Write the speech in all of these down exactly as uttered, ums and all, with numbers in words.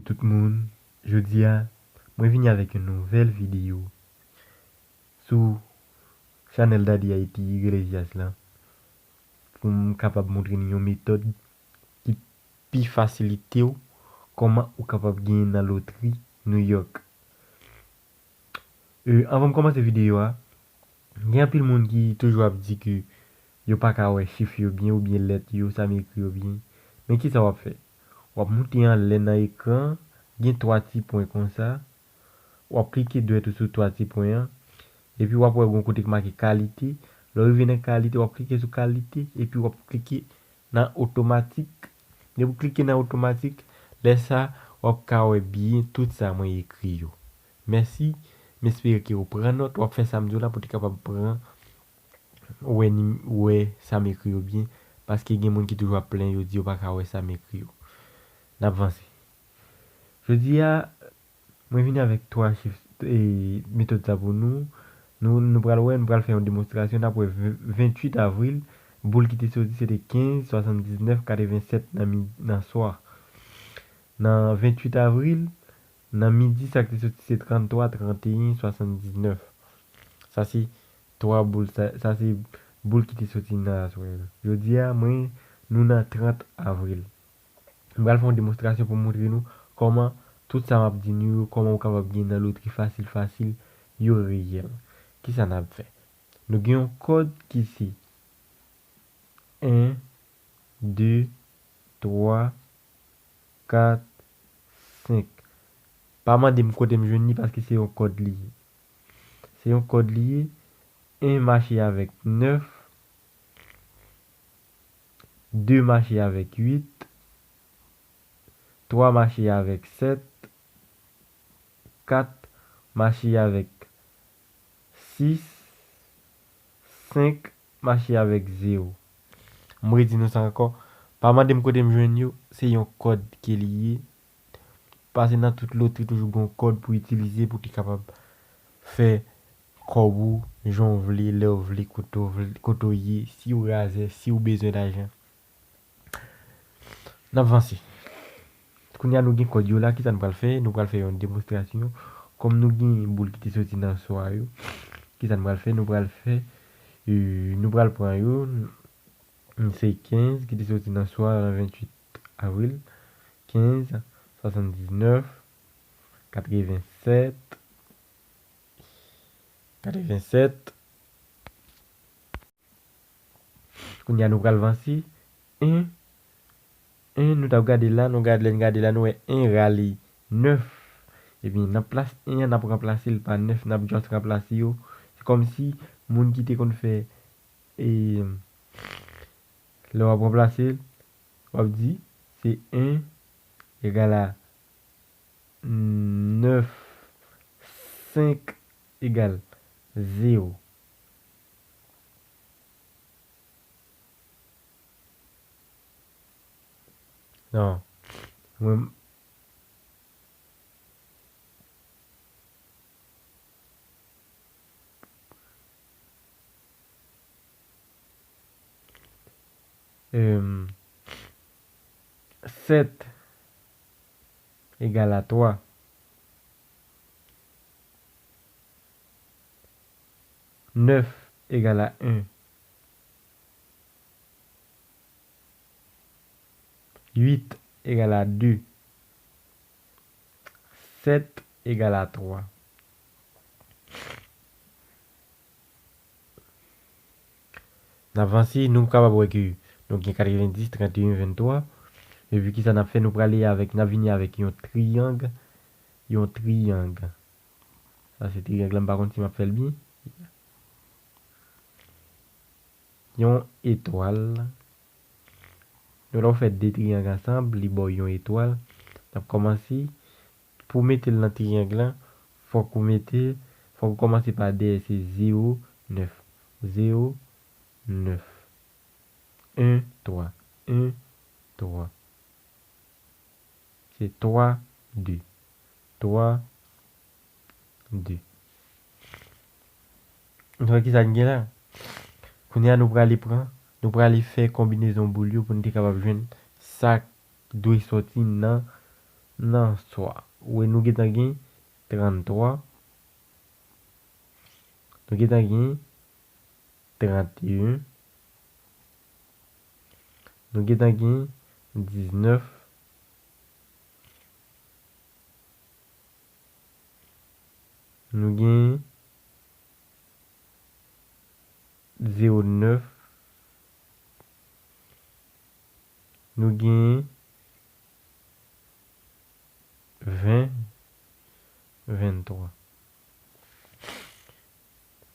Tout moun, jodi a, mwen vini avèk yon nouvèl videyo sou chanèl Daddy Haïti Iglesias lan pou m kapab montre nou yon metòd ki pi fasilite w kòman ou kapab genyen nan lotri New York. E, anvan m kòmanse videyo a, gen anpil moun ki toujou ap di ke yo pa ka wè chif yo byen oubyen lèt yo, sa m ekri yo byen. Men kisa w ap fè? W ap moute anlè nan ekran, gen twa ti pwen konsa. W ap klike dwèt ou sou twa ti pwen an. Epi w ap wè gen yon kote k make kalite. Lè w rive nan kalite, w ap klike sou kalite, epi w ap klike nan otomatik. Depi w klike nan otomatik, lè sa, w ap ka wè byen tout sa mwen ekri yo. Mèsi, m espere ke w pran nòt, w ap fè sa m di w la pou w te kapab pran, wè, nim- wè sa m ekri yo byen, paske gen moun ki toujou ap plenyen, yo di yo pa ka wè sa m ekri yo. N ap vanse. Jodi a, mwen vini avèk twa chif, e, metòd sa pou nou. Nou, nou pral wè, nou pral fè yon demonstrasyon. N ap wè ven- venntuit avril, boul ki te soti se te kenz, swasanndiznèf, katrevennsèt nan mi- nan swa. Nan venntuit avril, nan midi, sa k te soti se tranntwa, tranteyen, swasanndiznèf. Sa se twa boul, sa, sa se boul ki te soti nan aswè a. Jodi a, mwen, nou nan trant avril. M pral fè yon demonstrasyon pou m montre nou kòman tout sa m ap di nou yo, kòman ou kapab gen nan lotri fasil fasil, yo reyèl. Kisa n ap fè? Nou gen yon kòd ki se en, de, twa, kat, senk. Pa mande m kote m jwenn li paske se yon kòd li ye. Se yon kòd li ye. En mache avèk nèf, de mache avèk uit, twa mache avèk sèt, kat mache avèk sis, senk mache avèk zewo. M redi nou sa ankò. Pa mande m kote m jwenn yo, se yon kòd ke li ye. Pase nan tout lotri, toujou gen yon kòd pou itilize pou te kapab fè kòb ou jan w vle, lè w vle, kote w vle, kote w ye, si w razè, si w bezwen lajan. N ap vanse. Kounye a nou gen kòd yo la, kisa n pral fè? Nou pral fè yon demonstrasyon. Kòm nou gen boul ki te soti nan swa yo, kisa n pral fè? Nou pral fè, e, nou pral pran yo, se kenz ki te soti nan swa nan venntuit avril, kenz, swasanndiznèf, katrevensèt, katrevensèt. Kounye a nou pral vanse. En, en, nou t ap gade la, nou gade, lè n gade la, nou wè en rale nèf. Epi nan plas en an, n ap ranplase l pa nèf, n ap just ranplase yo. Se kòmsi moun ki te konn fè, e, lè w ap ranplase l, w ap di se en egal a nèf, senk egal zewo. Non. Mwen, Em, sèt egal a twa. Nèf egal a en. Uit egal a de. Sèt egal a twa. N ap vanse, nou kapab wè ke nou gen katrevendis, tranteyen, venntwa. Epi kisa n ap fè? Nou prale avèk, n ap vini avèk yon triyang. Yon triyang. Sa se triyang la, m pa konn si m ap fè l byen. Yon etwal. Nou, lè w fè de triyang ansanm, li ba w yon etwal. N ap kòmanse. Pou w mete l nan triyang lan, fòk ou mete, fòk ou kòmanse pa dèyè, se zewo, nèf. Zewo, nèf. En, twa. En, twa. Se twa, de. Twa, de. Nou wè kisa n gen la? Kounye a nou prale pran, nou prale fè konbinezon boul yo pou n te kapab jwenn sa k dwe sòti nan nan swa. Ou wè, nou gentan gen tranntwa. Nou gentan gen tranteyen. Nou gentan gen diznèf. Nou gen zewo nèf. Nou gen ven, venntwa.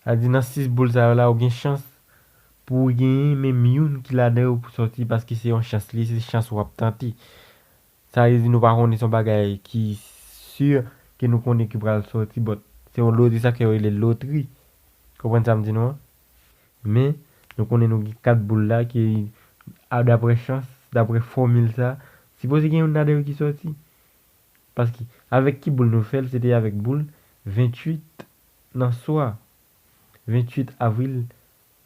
Sa di nan sis boul sa yo la, ou gen chans pou w genyen menm youn ki ladan yo pou sòti, paske se yon chans li, se chans w ap tante. Sa vle di nou pa konnen, se yon bagay ki si ke nou konnen ki pral sòti, but se yon lotri, sa fè yo rele lotri. Konprann sa m di nou an? Men, nou konnen nou gen kat boul la ki, a, daprè chans, daprè fòmil sa, sipoze gen youn ladan yo ki sòti. Paske, avèk ki boul nou fè l? Se te avèk boul venntuit nan swa. Venntuit avril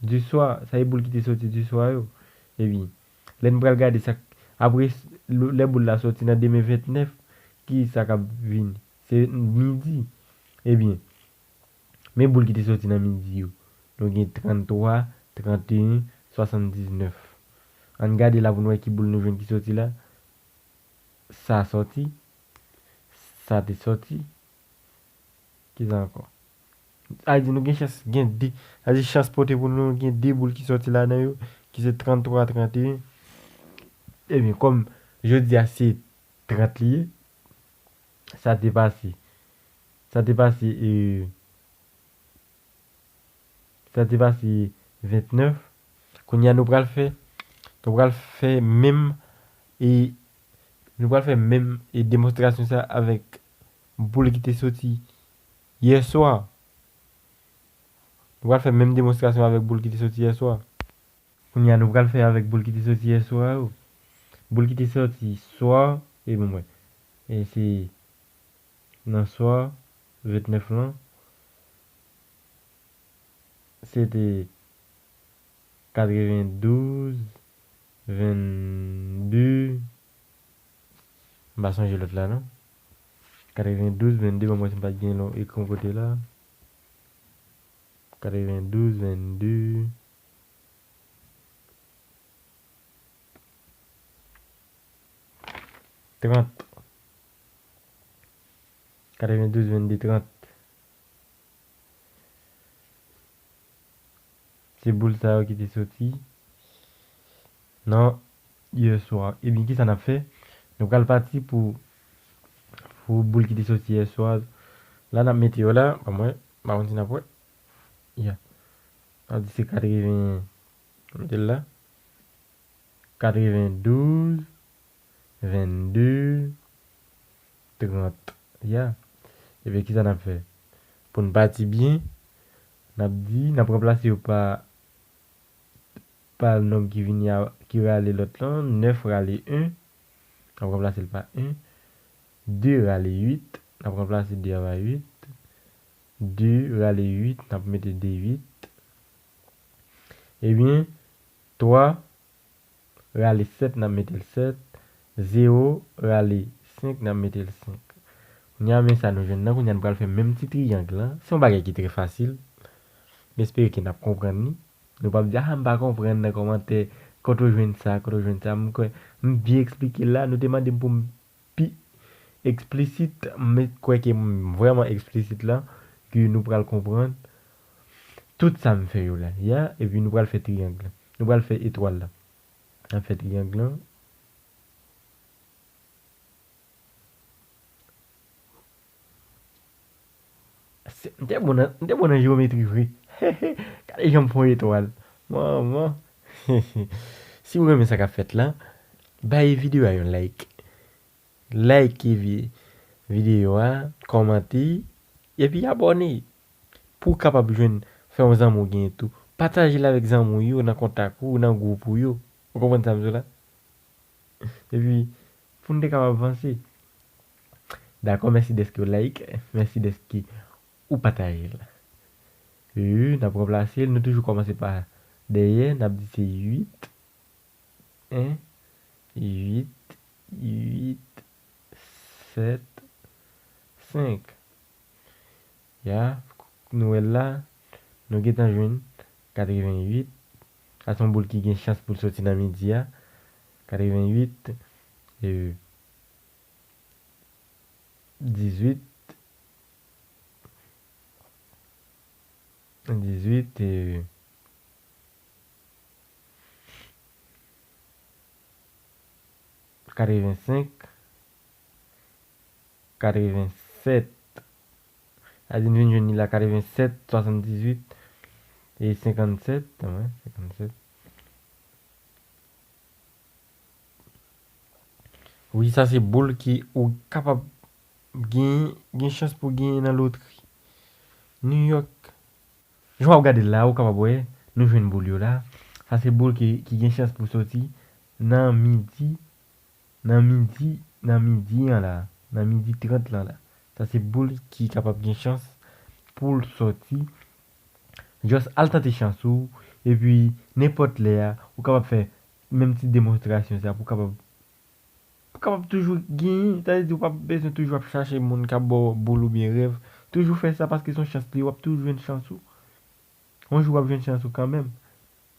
di swa. Sa e boul ki te sòti di swa yo. Ebyen, lè n pral gade sa, apre, lè boul la sòti nan demen vennèf, ki sa k ap vini? Se midi. Ebyen, men boul ki te sòti nan midi yo. Nou gen tranntwa, tranteyen, swasanndiznèf. Ann gade la pou n wè ki boul nou jwenn ki sòti la. Sa sòti. Sa te sòti. Kisa ankò? Sa vle di nou gen chans, gen de. Sa vle di chans pote pou nou gen de boul ki sòti ladan yo, ki se tranntwa, tranteyen. Ebyen, kòm jodi a se trant li ye, sa te pase. Sa te pase, e, sa te pase vennèf. Kounye a nou pral fè, nou pral fè menm, e, nou pral fè menm, e, demonstrasyon sa avèk boul ki te sòti yè swa. Nou pral fè menm demonstrasyon avèk boul ki te sòti yè swa. Kounye a nou pral fè avèk boul ki te sòti yè swa yo. Boul ki te sòti swa, e bon, mwen. E se nan swa vennèf lan, se te katrevendouz, vennde, m pa sonje lòt la non. Katrevendouz, vennde, ban m wè si m pa t gen yon ekran kote la. Katrevendouz, vennde, trant. Katrevendouz, vennde, trant. Se boul sa yo ki te sòti nan yè swa. Ebyen, kisa n ap fè? Nou pral pati pou, pou boul ki te sòti yè swa. La, n ap mete yo la. Ban mwen, m pa konn si n ap wè. Ya. N ap di se katreven, mete l la. Katrevendouz, vennde, trant. Ya. Ebyen, kisa n ap fè? Pou n pati byen, n ap di, n ap ranplase yo pa, pa nonb ki vini a, ki rale lòt lan, nèf rale en, n ap ranplase l pa en, de rale uit, n ap ranplase de a pa uit, de rale uit, n ap mete de uit. Ebyen, twa rale sèt, n ap mete l sèt. Zewo rale senk, n ap mete l senk. Kounye a, men sa nou jwenn nan. Kounye a, nou pral fè menm ti triyang lan. Se yon bagay ki trè fasil. M espere ke n ap konprann li. Nou p ap di, "Ah, m pa konprann nan kòmantè. Kote w jwenn sa, kote w jwenn sa?" M kwè, m byen eksplike l la. Nou te mande m pou m pi eksplisit. M kwè ke m vrèman eksplisit la. Ke nou pral konprann tout sa m fè yo la. Ya, epi nou pral fè triyang lan. Nou pral fè etwal la. N ap fè triyang lan. Se, m te bon nan, m te bon nan jewometri vre. Gade jan m fè yon etwal. Manman. Si w renmen sa k ap fèt la, bay videyo a yon like. Like vi-, videyo a, kòmante, epi abòne. Pou w kapab jwenn, fè yon zanmi w genyen tou. Pataje l avèk zanmi w yo nan kontak ou, nan gwoup ou yo. Ou konprann sa m di w la? Epi, pou n te kapab vanse. Dakò, mèsi dèske w like, mèsi dèske ou pataje l. Wi, n ap ranplase l, nou toujou kòmanse pa dèyè, n ap di se uit, en, uit, uit, sèt, senk. Ya, nou wè l la, nou gentan jwenn katreventuit. Sa se yon boul ki gen chans pou l soti nan midi a. Katreventuit, e, dizuit, dizuit, e, katrevensenk, katrevensèt. Sa di n vin jwenn li la, katrevensèt, swasanndizuit e senkannsèt. Wi, senkannsèt. Wi, sa se boul ki ou kapab gen, gen chans pou genyen nan lotri. New York. Jan w ap gade l la, ou kapab wè, nou jwenn boul yo la. Sa se boul ki, ki gen chans pou soti nan midi, nan midi, nan midi an la, nan midi trant lan la. Sa se boul ki kapab gen chans pou l soti. Just al tante chans ou, epi nenpòt lè a, ou kapab fè menm ti demonstrasyon sa pou kapab, pou kapab toujou genyen. Sa vle di ou pa bezwen toujou ap chache moun k ap ba w boul oubyen rèv. Toujou fè sa paske se yon chans li, w ap toujou jwenn chans ou. Yon jou w ap jwenn chans ou kanmenm.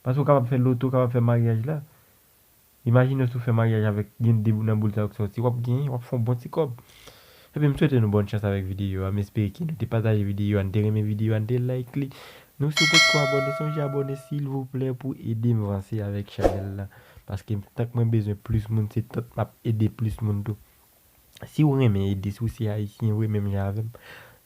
Paske w kapab fè loto, w kapab fè maryaj la. Imajine w si w fè maryaj avèk gen de nan boul sa yo k soti, w ap genyen, w ap fè yon bon ti kòb. Epi m swete nou bòn chans avèk videyo a, m espere ke nou te pataje videyo a, nou te renmen videyo a, nou te like li. Nou si w potko abòne, sonje abòne silvouplè pou ede m vanse avèk chanèl la. Paske tank mwen bezwen plis moun, se tank m ap ede plis moun tou. Si w renmen ede, si w se ayisyen vre menm jan avè m,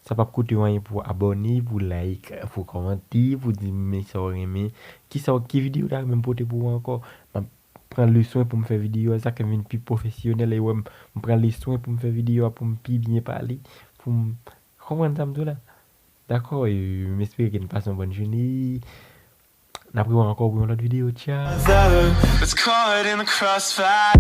sa p ap koute w anyen pou w abòne, pou w like, pou w kòmante, pou w di m men sa w renmen, kisa w, ki videyo w ta renmen m pote pou ou ankò. M ap pran le swen pou m fè videyo a, sa k fè m vin pi pwofesyonèl, e w wè m, m pran le swen pou m fè videyo a, pou m pi byen pale, pou m konprann sa m di w la. Dakò, e m espere ke n pase yon bòn jounen. N ap rewè ankò pou yon lòt videyo. Tchao. It's caught in the crossfire.